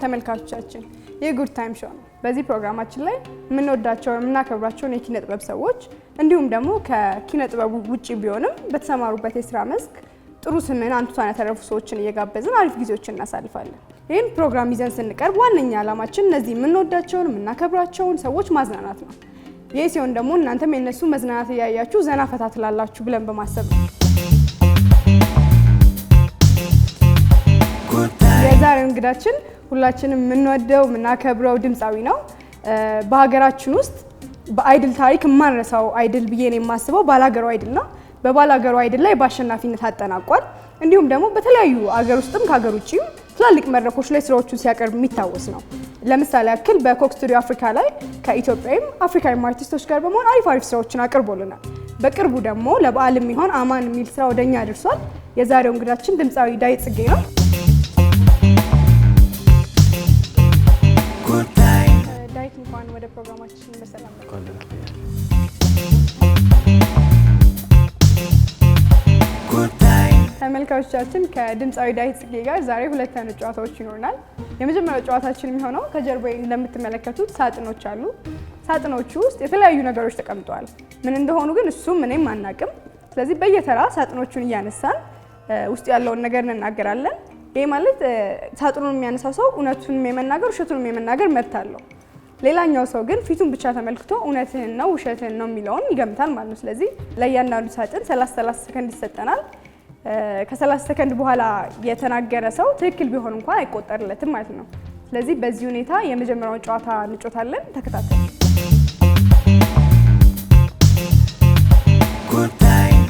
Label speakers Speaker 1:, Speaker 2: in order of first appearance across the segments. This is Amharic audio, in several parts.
Speaker 1: ተመልካቾቻችን፣ ይህ Good Time Show ነው። በዚህ ፕሮግራማችን ላይ የምንወዳቸውን የምናከብራቸውን የኪነ ጥበብ ሰዎች እንዲሁም ደግሞ ከኪነ ጥበቡ ውጪ ቢሆንም በተሰማሩበት የስራ መስክ ጥሩ ስምን አንቱታን ያተረፉ ሰዎችን እየጋበዝን አሪፍ ጊዜዎችን እናሳልፋለን። ይህን ፕሮግራም ይዘን ስንቀርብ ዋነኛ ዓላማችን እነዚህ የምንወዳቸውን የምናከብራቸውን ሰዎች ማዝናናት ነው። ይህ ሲሆን ደግሞ እናንተም የእነሱ መዝናናት እያያችሁ ዘና ፈታ ትላላችሁ ብለን በማሰብ ነው። የዛሬው እንግዳችን ሁላችንም የምንወደው የምናከብረው ድምፃዊ ነው። በሀገራችን ውስጥ በ Idol ታሪክ የማንረሳው Idol ብዬ ነው የማስበው ባላገሩ Idol ነው። በባላገሩ Idol ላይ በአሸናፊነት አጠናቋል። እንዲሁም ደግሞ በተለያዩ አገር ውስጥም ከሀገር ውጭም ትላልቅ መድረኮች ላይ ስራዎቹን ሲያቀርብ የሚታወስ ነው። ለምሳሌ ያክል በ Coke Studio Africa ላይ ከኢትዮጵያዊም አፍሪካዊም አርቲስቶች ጋር በመሆን አሪፍ አሪፍ ስራዎችን አቅርቦልናል። በቅርቡ ደግሞ ለበዓል የሚሆን አማን የሚል ስራ ወደኛ አድርሷል። የዛሬው እንግዳችን ድምፃዊ ዳዊት ጽጌ ነው። ዳዊት፣ እንኳን ወደ ፕሮግራማችን በሰላም መጣህ። ተመልካቾቻችን፣ ከድምፃዊ ዳዊት ጽጌ ጋር ዛሬ ሁለት አይነት ጨዋታዎች ይኖሩናል። የመጀመሪያው ጨዋታችን የሚሆነው ከጀርባዬ እንደምትመለከቱት ሳጥኖች አሉ። ሳጥኖቹ ውስጥ የተለያዩ ነገሮች ተቀምጠዋል። ምን እንደሆኑ ግን እሱም እኔም አናቅም። ስለዚህ በየተራ ሳጥኖቹን እያነሳን ውስጥ ያለውን ነገር እንናገራለን። ይህ ማለት ሳጥኑን የሚያነሳው ሰው እውነቱንም የመናገር ውሸቱንም የመናገር መብት አለው። ሌላኛው ሰው ግን ፊቱን ብቻ ተመልክቶ እውነትህን ነው ውሸትህን ነው የሚለውን ይገምታል ማለት ነው። ስለዚህ ለእያንዳንዱ ሳጥን 30 30 ሰከንድ ይሰጠናል። ከ30 ሰከንድ በኋላ የተናገረ ሰው ትክክል ቢሆን እንኳን አይቆጠርለትም ማለት ነው። ስለዚህ በዚህ ሁኔታ የመጀመሪያውን ጨዋታ እንጫወታለን። ተከታተል።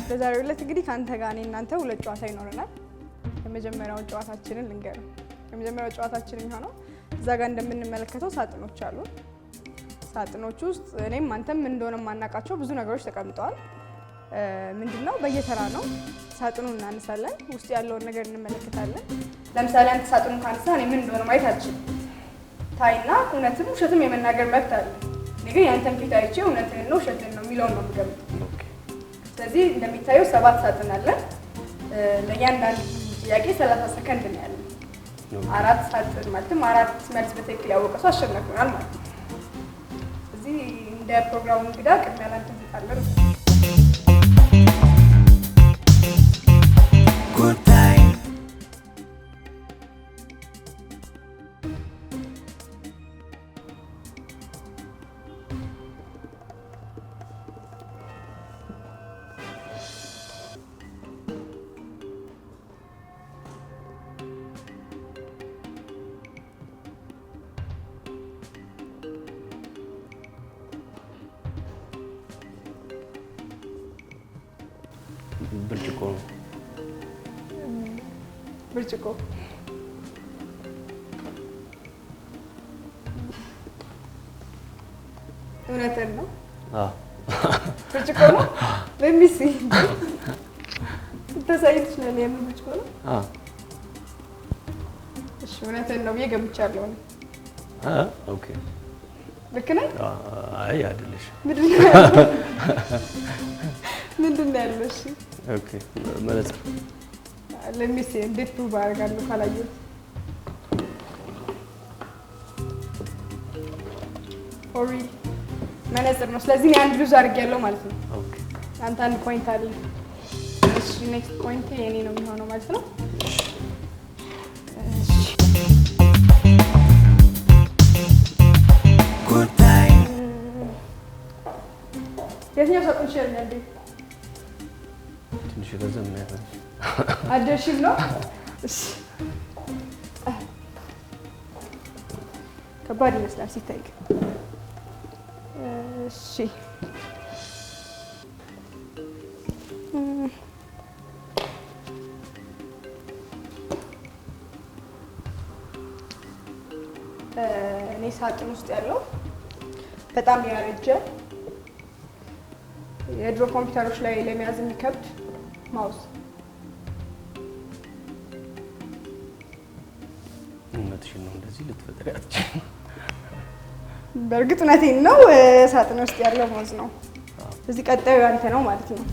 Speaker 1: በዛሬው ዕለት እንግዲህ ከአንተ ጋር እኔ እናንተ ሁለት ጨዋታ ይኖረናል። የመጀመሪያውን ጨዋታችንን ልንገር። የመጀመሪያው ጨዋታችን የሚሆነው እዛ ጋር እንደምንመለከተው ሳጥኖች አሉ። ሳጥኖች ውስጥ እኔም አንተም ምን እንደሆነ የማናውቃቸው ብዙ ነገሮች ተቀምጠዋል። ምንድነው፣ በየተራ ነው። ሳጥኑን እናነሳለን፣ ውስጥ ያለውን ነገር እንመለከታለን። ለምሳሌ አንተ ሳጥኑን ካነሳ እኔ ምን እንደሆነ ማየት አልችልም። ታይና እውነትም ውሸትም የመናገር መብት አለ። እኔ ግን ያንተን ፊት አይቼ እውነትህን ነው ውሸትህን ነው የሚለውን ነው የምገምተው። ስለዚህ እንደሚታየው ሰባት ሳጥን አለ። ለእያንዳንዱ ጥያቄ 30 ሰከንድ ነው ያለን። አራት ሳጥን ማለትም አራት መልስ በትክክል ያወቀ ሰው አሸናፊ ይሆናል ማለት ነው። እዚህ እንደ ፕሮግራሙ እንግዳ ቅድሚያ ላንተ እንሰጣለን።
Speaker 2: ብርጭቆ ነው።
Speaker 1: ብርጭቆ። እውነትን ነው?
Speaker 2: አዎ።
Speaker 1: ብርጭቆ ነው። Let me see፣ ልታሳይ ትችላለህ። የምን ብርጭቆ ነው?
Speaker 2: አዎ።
Speaker 1: እሺ፣ እውነትን ነው ብዬ ገምቻለሁ። እኔ።
Speaker 2: Okay።
Speaker 1: ልክ ነኝ?
Speaker 2: አይ፣ አይደለሽ።
Speaker 1: ምንድን ነው ያለው? ምንድን ነው ያለው? እሺ።
Speaker 2: Okay፣ መነጽር።
Speaker 1: Let me see፣ እንዴት prove አደርጋለሁ ካላየሁት? For real መነጽር ነው። ስለዚህ እኔ አንድ lose አድርጌያለሁ ማለት ነው።
Speaker 2: Okay።
Speaker 1: አንተ አንድ point አለ። እሺ፣ next point የኔ ነው የሚሆነው ማለት ነው። እሺ፣ የትኛው ሳጥን ይሻለኛል? እንዴ?
Speaker 2: ትንሽ ረዘም ያለ።
Speaker 1: አደርሽም ነው። እሺ፣ ከባድ ይመስላል ሲታይ ግን። እሺ፣ እኔ ሳጥን ውስጥ ያለው በጣም ያረጀ የድሮ ኮምፒውተሮች ላይ ለመያዝ የሚከብድ mouse።
Speaker 2: እውነትሽን ነው። እንደዚህ ልትፈጥሪ አትችይም።
Speaker 1: በእርግጥ እውነቴን ነው። ሳጥን ውስጥ ያለው mouse ነው። እዚህ ቀጣዩ ያንተ ነው ማለት ነው።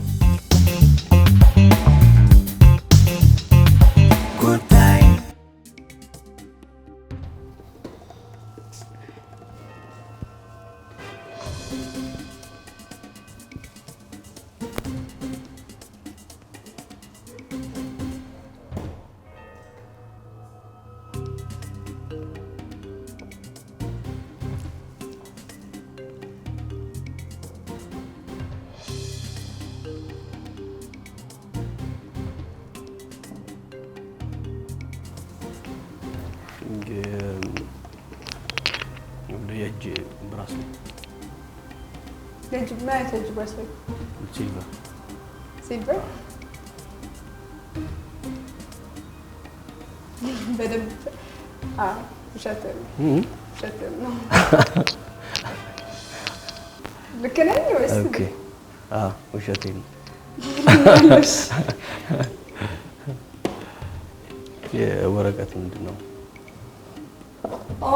Speaker 2: የእጅ bracelet።
Speaker 1: የእጅ ምን አይነት የእጅ bracelet?
Speaker 2: Silver።
Speaker 1: Silver። በደንብ አዎ፣ ውሸትህን ነው። ውሸትህን ነው። ልክ ነኝ ወይስ?
Speaker 2: Okay፣ አዎ፣ ውሸቴን ነው።
Speaker 1: ያለሽ?
Speaker 2: የወረቀት ምንድን ነው?
Speaker 1: ኦ፣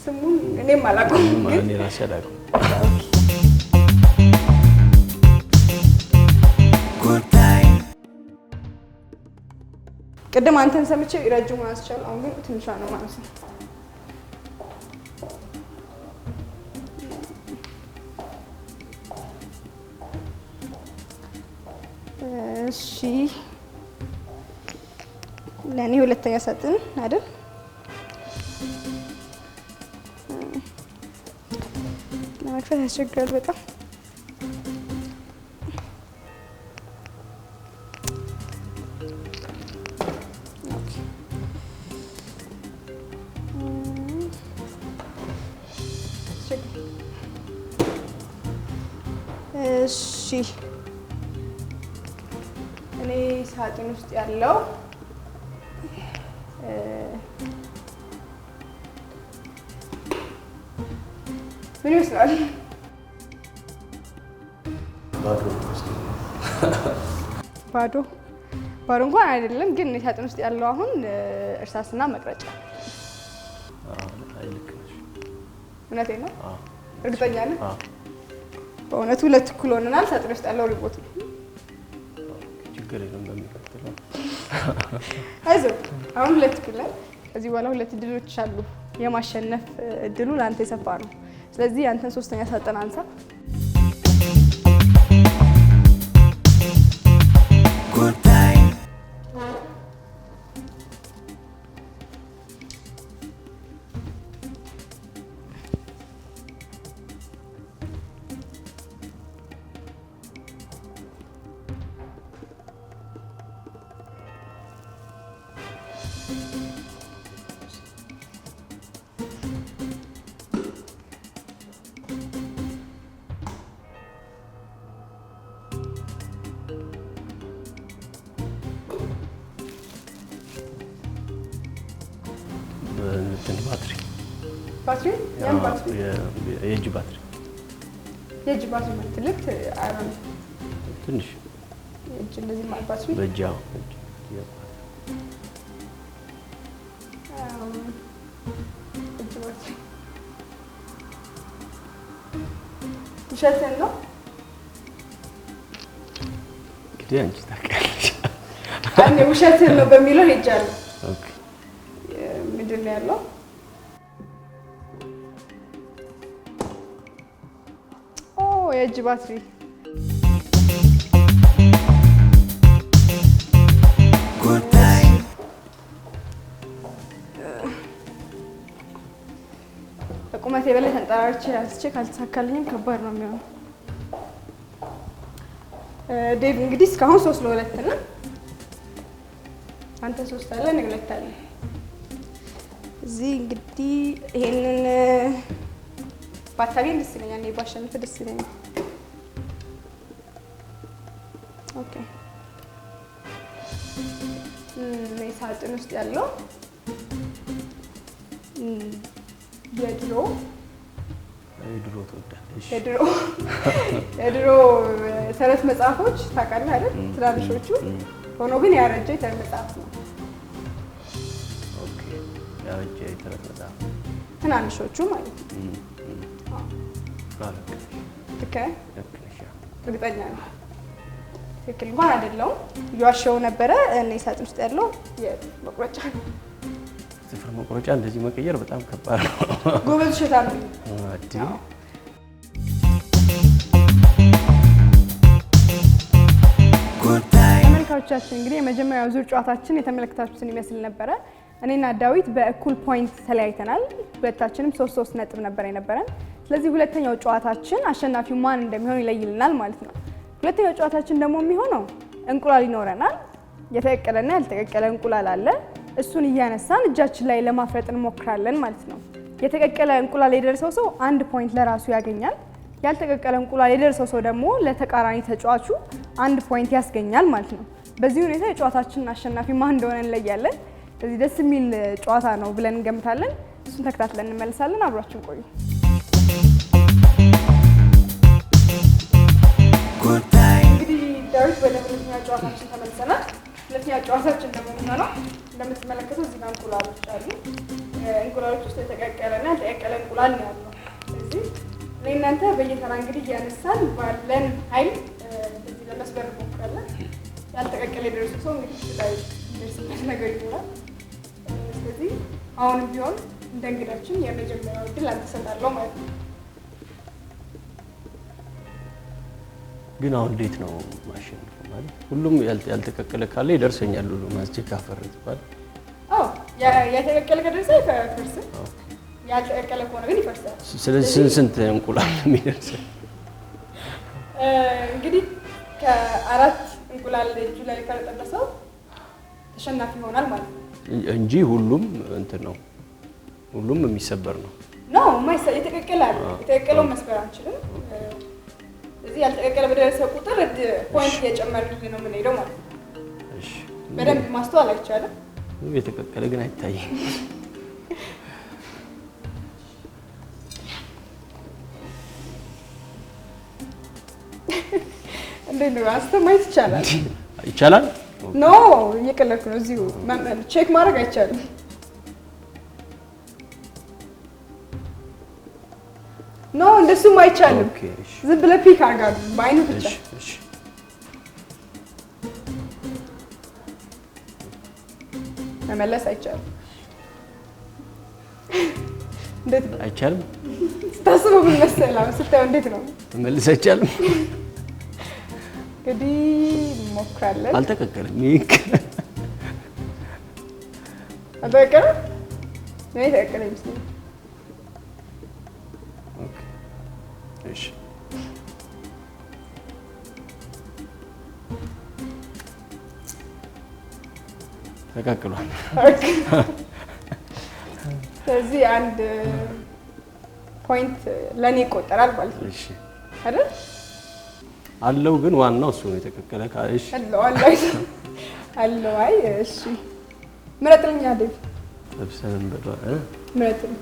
Speaker 1: ስሙን እኔም አላውቀውም ግን
Speaker 2: እኔ ራሴ አላውቅም።
Speaker 3: ጉዳይ።
Speaker 1: ቅድም አንተን ሰምቼ ረጅሙን አንስቻለሁ። አሁን ግን ትንሿ ነው ማለት ነው። እሺ፣ ለእኔ ሁለተኛ ሳጥን አይደል? ለመክፈት ያስቸግራል በጣም። Okay። ያስቸግራል። እሺ፣ እኔ ሳጥን ውስጥ ያለው ምን ይመስላል?
Speaker 2: ባዶ ነው እስኪ።
Speaker 1: ባዶ ባዶ እንኳን አይደለም፣ ግን እኔ ሳጥን ውስጥ ያለው አሁን እርሳስና መቅረጫ።
Speaker 2: አዎ፣ አይ ልክ ነሽ።
Speaker 1: እውነቴን ነው።
Speaker 2: አዎ።
Speaker 1: እርግጠኛ ነህ?
Speaker 2: አዎ።
Speaker 1: በእውነቱ ሁለት እኩል ሆነናል። ሳጥን ውስጥ ያለው remote ነው።
Speaker 2: ችግር የለም፣ በሚቀጥለው።
Speaker 1: አይዞህ፣ አሁን ሁለት እኩል ነን። ከዚህ በኋላ ሁለት እድሎች አሉ። የማሸነፍ እድሉ ለአንተ የሰፋ ነው። ስለዚህ ያንተን ሶስተኛ ሳጥን አንሳ።
Speaker 3: ጉዳይ።
Speaker 2: እንትን ባትሪ።
Speaker 1: ባትሪ? ያን ባትሪ?
Speaker 2: የእጅ ባትሪ።
Speaker 1: የእጅ ባትሪ ማለት ትልቅ አይሆንም።
Speaker 2: ትንሽ።
Speaker 1: የእጅ እንደዚህ ማለት ባትሪ?
Speaker 2: በእጅ፣ አዎ፣ በእጅ ባትሪ።
Speaker 1: እጅ ባትሪ ውሸትን ነው።
Speaker 2: እንግዲህ አንቺ ታውቂያለሽ።
Speaker 1: እኔ ውሸትን ነው በሚለው ሄጃለሁ።
Speaker 2: Okay።
Speaker 1: ምንድን ነው ያለው? ኦ፣ የእጅ ባትሪ።
Speaker 3: ጉዳይ።
Speaker 1: ከቁመቴ በላይ ተንጠራርቼ አንስቼ ካልተሳካልኝም ከባድ ነው የሚሆነው። ዴቭ፣ እንግዲህ እስካሁን 3-2 ነው። አንተ ሶስት አለ፣ እኔ ሁለት አለ። እዚህ እንግዲህ ይሄንን ባታገኝ ደስ ይለኛል። እኔ ባሸንፍ ደስ ይለኛል። Okay፣ እኔ ሳጥን ውስጥ ያለው የድሮ
Speaker 2: የድሮ ትወዳለሽ?
Speaker 1: የድሮ ተረት መጽሐፎች ታውቃለህ አይደል? ትናንሾቹ ሆኖ ግን ያረጀ የተረት መጽሐፍ ነው።
Speaker 2: Okay፣ ያረጀ የተረት መጽሐፍ።
Speaker 1: ትናንሾቹ ማለት ነው።
Speaker 2: አዎ፣ ልክ ነሽ።
Speaker 1: ልክ ነህ?
Speaker 2: ልክ ነሽ። አዎ።
Speaker 1: እርግጠኛ ነኝ። ትክክል እንኳን አይደለሁም። እየዋሸሁ ነበረ። እኔ ሳጥን ውስጥ ያለው የመቁረጫ ነው።
Speaker 2: ጥፍር መቁረጫ እንደዚህ መቀየር በጣም ከባድ ነው።
Speaker 1: ጎበዝ ውሸታም ነኝ።
Speaker 2: አዲ።
Speaker 3: ጉዳይ።
Speaker 1: ተመልካቾቻችን፣ እንግዲህ የመጀመሪያው ዙር ጨዋታችን የተመለከታችሁትን ይመስል ነበረ። እኔና ዳዊት በእኩል point ተለያይተናል። ሁለታችንም ሶስት ሶስት ነጥብ ነበር የነበረን። ስለዚህ ሁለተኛው ጨዋታችን አሸናፊው ማን እንደሚሆን ይለይልናል ማለት ነው። ሁለተኛው ጨዋታችን ደግሞ የሚሆነው እንቁላል ይኖረናል። የተቀቀለና ያልተቀቀለ እንቁላል አለ። እሱን እያነሳን እጃችን ላይ ለማፍረጥ እንሞክራለን ማለት ነው። የተቀቀለ እንቁላል የደረሰው ሰው አንድ point ለራሱ ያገኛል። ያልተቀቀለ እንቁላል የደረሰው ሰው ደግሞ ለተቃራኒ ተጫዋቹ አንድ point ያስገኛል ማለት ነው። በዚህ ሁኔታ የጨዋታችንን አሸናፊ ማን እንደሆነ እንለያለን። ስለዚህ ደስ የሚል ጨዋታ ነው ብለን እንገምታለን። እሱን ተከታትለን እንመልሳለን። አብራችን ቆዩ።
Speaker 3: ጉዳይ።
Speaker 1: እንግዲህ ዳዊት፣ ወደ ሁለተኛ ጨዋታችን ተመልሰናል። ሁለተኛ ጨዋታችን ደግሞ የሚሆነው እንደምትመለከተው እዚህ ጋር እንቁላሎች አሉ። እንቁላሎች ውስጥ የተቀቀለና ያልተቀቀለ እንቁላል ነው ያለው። ስለዚህ እኔ እናንተ በየተራ እንግዲህ እያነሳን ባለን ኃይል እንደዚህ ለመስበር እንሞክራለን። ያልተቀቀለ የደረሰው ሰው እንግዲህ እሱ ላይ የሚደርስበት ነገር ይኖራል። ስለዚህ አሁንም ቢሆን እንደ እንግዳችን የመጀመሪያው እድል አንተ እሰጣለሁ ማለት ነው።
Speaker 2: ግን አሁን እንዴት ነው ማሸነፍ? ማለት ሁሉም ያልተቀቀለ ካለ ይደርሰኛል። ሁሉ ማስቼ ካፈረጥ ባል
Speaker 1: አዎ፣ ያልተቀቀለ ከደረሰ አይፈርስም። ያልተቀቀለ ከሆነ ግን ይፈርሳል።
Speaker 2: ስለዚህ ስንት ስንት እንቁላል ነው የሚደርሰኝ?
Speaker 1: እንግዲህ ከአራት እንቁላል እጁ ላይ ከረጠበ ሰው ተሸናፊ ይሆናል ማለት ነው።
Speaker 2: እንጂ ሁሉም እንትን ነው፣ ሁሉም የሚሰበር ነው።
Speaker 1: No፣ የተቀቀለ አለ። የተቀቀለውን መስበር አንችልም። ስለዚህ ያልተቀቀለ በደረሰ ቁጥር point እየጨመርን ነው የምንሄደው ማለት ነው።
Speaker 2: እሺ።
Speaker 1: በደንብ ማስተዋል አይቻልም።
Speaker 2: የተቀቀለ ግን አይታይም።
Speaker 1: እንዴት ነው? አንስቶ ማየት ይቻላል?
Speaker 2: ይቻላል።
Speaker 1: No፣ እየቀለድኩ ነው። እዚሁ check ማድረግ አይቻልም። No፣ እንደሱም አይቻልም።
Speaker 2: Okay፣ እሺ።
Speaker 1: ዝም ብለህ pick አድርጋለሁ በአይኑ ብቻ።
Speaker 2: እሺ፣ እሺ።
Speaker 1: መመለስ አይቻልም። እንዴት ነው
Speaker 2: አይቻልም።
Speaker 1: ስታስበው? ምን መሰለህ አሁን ስታየው እንዴት ነው?
Speaker 2: መመለስ አይቻልም።
Speaker 1: እንግዲህ እንሞክራለን።
Speaker 2: አልተቀቀለም። ይህ
Speaker 1: አልተቀቀለም? እኔ የተቀቀለ ይመስለኛል።
Speaker 2: Okay፣ እሺ። ተቀቅሏል።
Speaker 1: Okay። ስለዚህ አንድ point ለእኔ ይቆጠራል ማለት ነው።
Speaker 2: እሺ።
Speaker 1: አይደል?
Speaker 2: አለው፣ ግን ዋናው እሱ ነው የተቀቀለ እሺ።
Speaker 1: አለው፣ አለው፣ አለው። አይ እሺ፣ ምረጥልኛ ዴቭ።
Speaker 2: ጠብሰን እንበላ እ?
Speaker 1: ምረጥልኝ።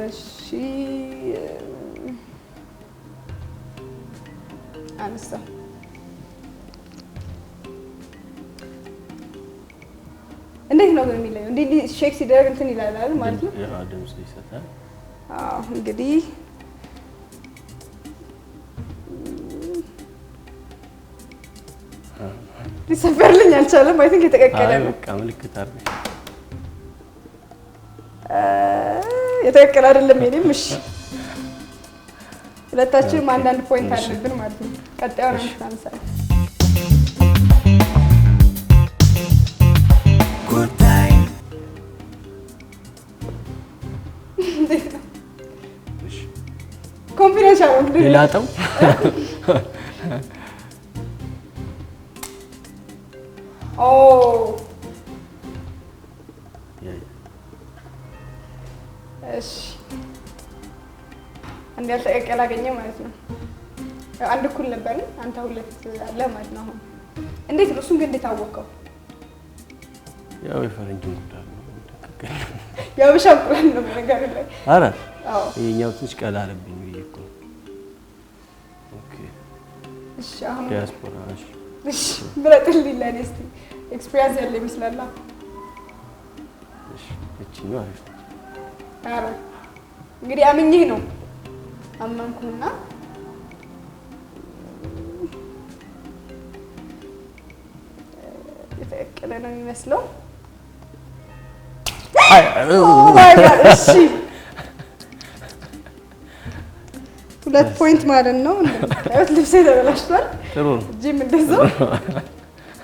Speaker 1: እሺ፣ አነሳ። እንዴት ነው ግን የሚለየው? እንዲህ እንዲህ shake ሲደረግ እንትን ይላል አይደል ማለት ነው?
Speaker 2: ያ ድምጽ ይሰጣል።
Speaker 1: አዎ፣ እንግዲህ ሊሰበርልኝ አልቻለም። I think የተቀቀለ
Speaker 2: አይ
Speaker 1: ነው።
Speaker 2: በቃ ምልክት አድርገሽ።
Speaker 1: የተቀቀለ አይደለም የኔም። እሺ፣ ሁለታችንም አንዳንድ point አለብን ማለት ነው። ቀጣዩን አንተ ታነሳለህ።
Speaker 3: ጉዳይ።
Speaker 1: እንዴት ነው?
Speaker 2: እሺ።
Speaker 1: Confidence አለው።
Speaker 2: ሌላጠው።
Speaker 1: ኦ። እሺ፣ አንድ ያልተቀቀለ አገኘ ማለት ነው። ያው አንድ እኩል ነበርን፣ አንተ ሁለት አለ ማለት ነው። አሁን እንዴት ነው እሱን ግን እንዴት አወቀው?
Speaker 2: ያው የፈረንጅ እንቁላል ነው የተቀቀለ።
Speaker 1: የሀበሻ እንቁላል ነው በነገር ላይ።
Speaker 2: ኧረ።
Speaker 1: አዎ።
Speaker 2: ይሄኛው ትንሽ ቀላ አለብኝ ብዬ እኮ ነው። Okay።
Speaker 1: እሺ፣ አሁን
Speaker 2: ዲያስፖራ፣ እሺ።
Speaker 1: እሺ፣ ምረጥልኝ ለእኔ እስኪ፣ experience ያለ ይመስላል።
Speaker 2: እሺ፣ እቺኛው አሪፍ ነች።
Speaker 1: ኧረ እንግዲህ አምኜህ ነው፣ አመንኩህና የተቀቀለ ነው የሚመስለው። Oh my God! እሺ፣ ሁለት point ማለት ነው። እንደምታዩት ልብሴ ተበላሽቷል።
Speaker 2: ጥሩ ነው።
Speaker 1: እጅም እንደዛው።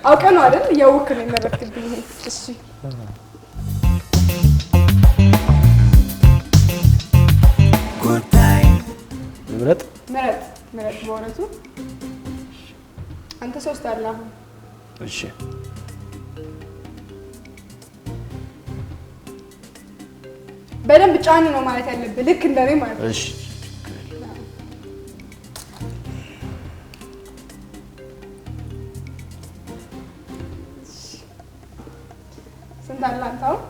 Speaker 1: አውቀህ ነው አይደል? እያወቅህ ነው የመረጥክብኝ። ይሄ እሺ።
Speaker 3: ጉዳይ።
Speaker 2: ምረጥ።
Speaker 1: ምረጥ፣ ምረጥ። በእውነቱ አንተ ሶስት አለ አሁን።
Speaker 2: እሺ።
Speaker 1: በደንብ ጫን ነው ማለት ያለብህ፣ ልክ እንደኔ ማለት ነው።
Speaker 2: እሺ ችግር የለም።
Speaker 1: ስንት አለ አንተ አሁን?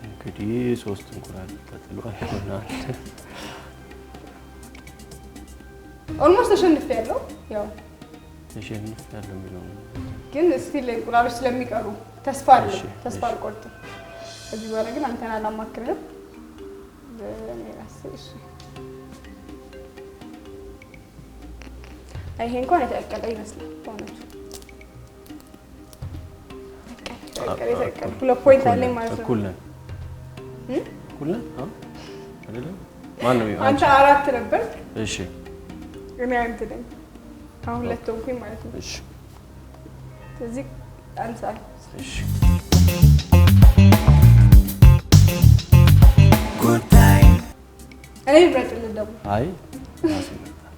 Speaker 2: እንግዲህ ሶስት እንቁላል ተጥሏል። አንድ
Speaker 1: Almost ተሸንፌያለሁ። ያው
Speaker 2: ተሸንፌያለሁ የሚለው ነው።
Speaker 1: ግን still እንቁላሎች ስለሚቀሩ ተስፋ አለ፣
Speaker 2: እሺ፣
Speaker 1: ተስፋ
Speaker 2: እሺ።
Speaker 1: አልቆርጥም። ከዚህ በኋላ ግን አንተን አላማክርህም። በእኔ ራሴ እሺ። ይሄ እንኳን የተቀቀለ ይመስላል በእውነቱ። የተቀቀለ የተቀቀለ ሁለት point አለኝ ማለት ነው።
Speaker 2: እኩል ነን፣ እኩል ነን። አዎ አይደለም? ማን ነው?
Speaker 1: አንተ አራት ነበር፣
Speaker 2: እሺ
Speaker 1: እኔ አንድ ነኝ። አሁን ሁለት ሆንኩኝ ማለት ነው።
Speaker 2: እሺ
Speaker 1: ስለዚህ አንሳል።
Speaker 2: እሺ
Speaker 3: Good time.
Speaker 1: እኔ ልምረጥልህ ደግሞ።
Speaker 2: አይ ራሴ እመርጣለሁ።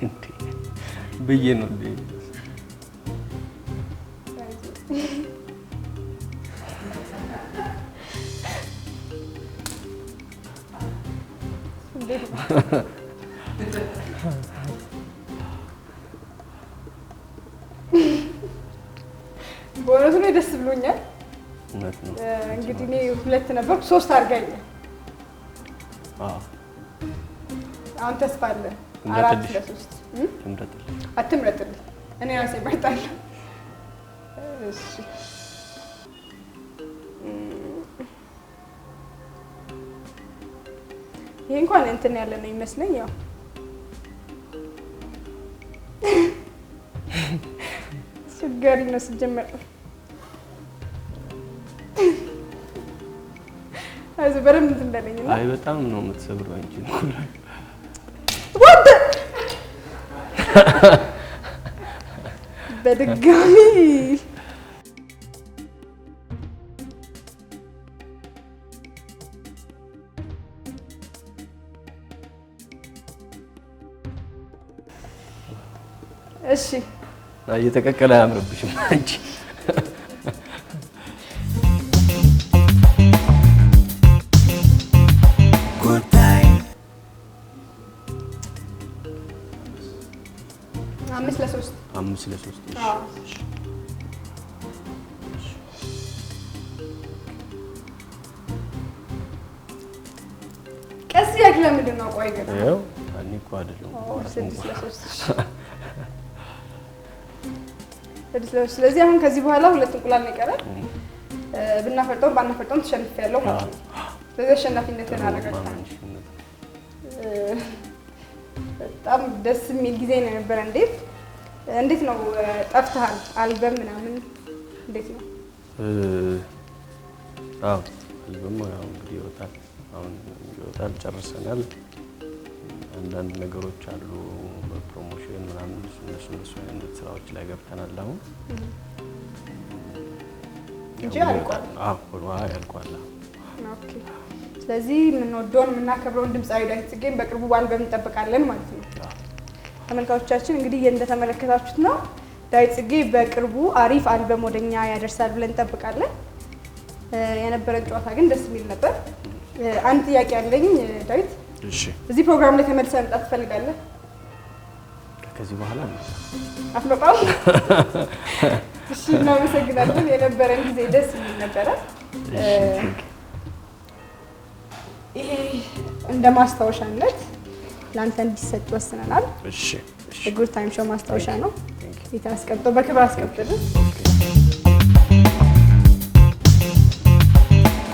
Speaker 2: እንዴ ብዬ ነው እንዴ?
Speaker 1: እንዴት ነው? በእውነቱ ላይ ደስ ብሎኛል።
Speaker 2: እውነት ነው።
Speaker 1: እንግዲህ እኔ ሁለት ነበርኩ፣ ሶስት አድርጋኛል።
Speaker 2: አዎ
Speaker 1: አሁን ተስፋ አለ። አራት
Speaker 2: ልምረጥልሽ?
Speaker 1: ለሶስት
Speaker 2: ልምረጥልሽ?
Speaker 1: አትምረጥልኝ፣ እኔ ራሴ እመርጣለሁ። እሺ ይሄ እንኳን እንትን ያለ ነው ይመስለኝ። ያው አስቸጋሪ ነው ሲጀመር። አይዞህ በደንብ እንትን በለኝ እና
Speaker 2: አይ በጣም ነው የምትሰብረው አንቺ እንቁላል።
Speaker 1: What በድጋሚ እሺ
Speaker 2: አይ እየተቀቀለ አያምርብሽም አንቺ።
Speaker 3: Good time.
Speaker 1: 5-3
Speaker 2: 5-3። እሺ
Speaker 1: አዎ።
Speaker 2: እሺ
Speaker 1: ቀስ እያልክ ለምንድን ነው? ቆይ ግን
Speaker 2: ይኸው እኔ እኮ አይደለሁም
Speaker 1: 6-3 እሺ። 6-3። ስለዚህ አሁን ከዚህ በኋላ ሁለት እንቁላል ነው የቀረን። ብናፈርጠውም ባናፈርጠውም ተሸንፌያለሁ ማለት ነው። ስለዚህ አሸናፊነትን አረጋግጠናል። በጣም ደስ የሚል ጊዜ ነው የነበረ። እንዴት እንዴት ነው ጠፍተሃል? አልበም ምናምን እንዴት ነው?
Speaker 2: አዎ አልበም ያው እንግዲህ ይወጣል። አሁን ይወጣል፣ ጨርሰናል። አንዳንድ ነገሮች አሉ በ promotion ምናምን እነሱ እነሱ አይነት ስራዎች ላይ ገብተናል አሁን
Speaker 1: እንጂ አልቋል።
Speaker 2: አዎ አልቋል።
Speaker 1: Okay። ስለዚህ የምንወደውን የምናከብረውን ድምፃዊ ዳዊት ጽጌን በቅርቡ በአልበም እንጠብቃለን ማለት ነው። ተመልካቾቻችን እንግዲህ እንደተመለከታችሁት ነው ዳዊት ጽጌ በቅርቡ አሪፍ አልበም ወደኛ ያደርሳል ብለን እንጠብቃለን። የነበረን ጨዋታ ግን ደስ የሚል ነበር። አንድ ጥያቄ አለኝ ዳዊት።
Speaker 2: እሺ።
Speaker 1: እዚህ ፕሮግራም ላይ ተመልሰህ መምጣት ትፈልጋለህ?
Speaker 2: ከዚህ በኋላ
Speaker 1: አትመጣም? እሺ፣ እናመሰግናለን። የነበረን ጊዜ ደስ የሚል ነበረ። ይሄ እንደ ማስታወሻነት ለአንተ እንዲሰጥ ወስነናል።
Speaker 2: እሺ እሺ።
Speaker 1: የ Good Time Show ማስታወሻ ነው። ቤት አስቀምጦ በክብር አስቀምጥልን።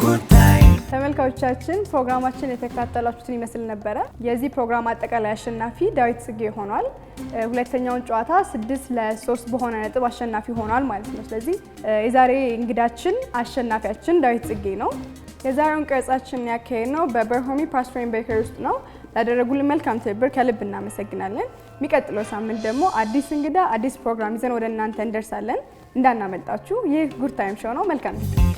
Speaker 3: Good time.
Speaker 1: ተመልካቾቻችን ፕሮግራማችን የተከታተላችሁትን ይመስል ነበረ። የዚህ ፕሮግራም አጠቃላይ አሸናፊ ዳዊት ጽጌ ሆኗል። ሁለተኛውን ጨዋታ 6-3 በሆነ ነጥብ አሸናፊ ሆኗል ማለት ነው። ስለዚህ የዛሬ እንግዳችን አሸናፊያችን ዳዊት ጽጌ ነው። የዛሬውን ቀረጻችንን ያካሄድነው በበርሆሚ Pastry and Bakery ውስጥ ነው። ላደረጉልን መልካም ትብብር ከልብ እናመሰግናለን። የሚቀጥለው ሳምንት ደግሞ አዲስ እንግዳ አዲስ ፕሮግራም ይዘን ወደ እናንተ እንደርሳለን። እንዳናመልጣችሁ። ይህ Good Time Show ነው። መልካም ጊዜ።